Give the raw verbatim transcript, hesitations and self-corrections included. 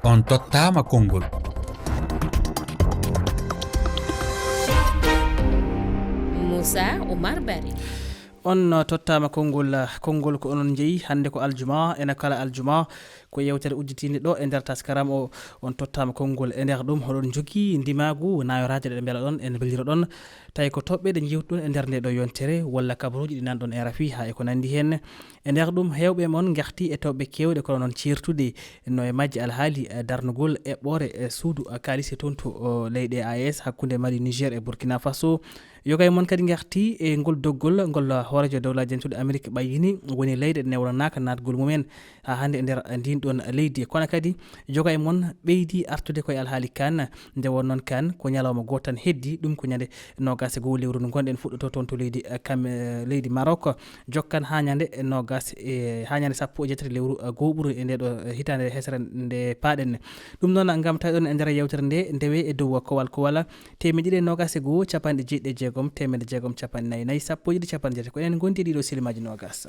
On tottaama konngol. Moussa Oumar Bari. On tottaama konngol. Konngol ko onon njeyi hannde ko aljuma, ena kala aljuma ko yewtere udditiinde ɗo e nder taskaram o. On tottaama konngol. E nder ɗum hoɗon njogii ndimaagu, nayoraade ɗe mbela ɗon en mbeliro ɗon, tawi ko toɓɓe ɗe njewtuɗon e nder nde ɗo yontere walla kabaruuji ɗi nanɗon e rafi haa e ko nanndi heen. E nder ɗum heewɓe mon ngarti e toɓɓe keewɗe kono noon ceertuɗe no e majje alhaali darnugol eɓɓoore suudu kaalis e toon to leyɗe A E S hakkunde Mali, Niger e Burkina Faso. Yoga e mon kadi ngarti e ngol doggol ngol hooreejo dowlaaji dentuɗe Amerik ɓayyini, woni leyɗe ɗe newlanaaka naatgol mumen haa hannde e nder ndin ɗon leydi. Kono kadi joga e mon ɓeydi artude koye alhaali kan, nde won noon kan ko ñalawma gooto tan heddi, ɗum ko ñande noogas e goo lewru ndu ngonɗen fuɗɗoto toon to leydi kam leydi Maroc, jokkan haa ñande noogas e haa ñande sappo e jeetati lewru gooɓuru e nde ɗo hitaande hesere nde paaɗen. Ɗum noon ngam tawi ɗon e nder yewtere nde ndewe e dow kowal kowal teemeɗe ɗiɗi e noogas e goo capanɗe jeeɗiɗi e jeegom teemedde jeegom capanɗe nayi nayi sappo e ɗiɗi capanɗe jeetati ko enen ngondi e ɗiɗo silimaaji noogas.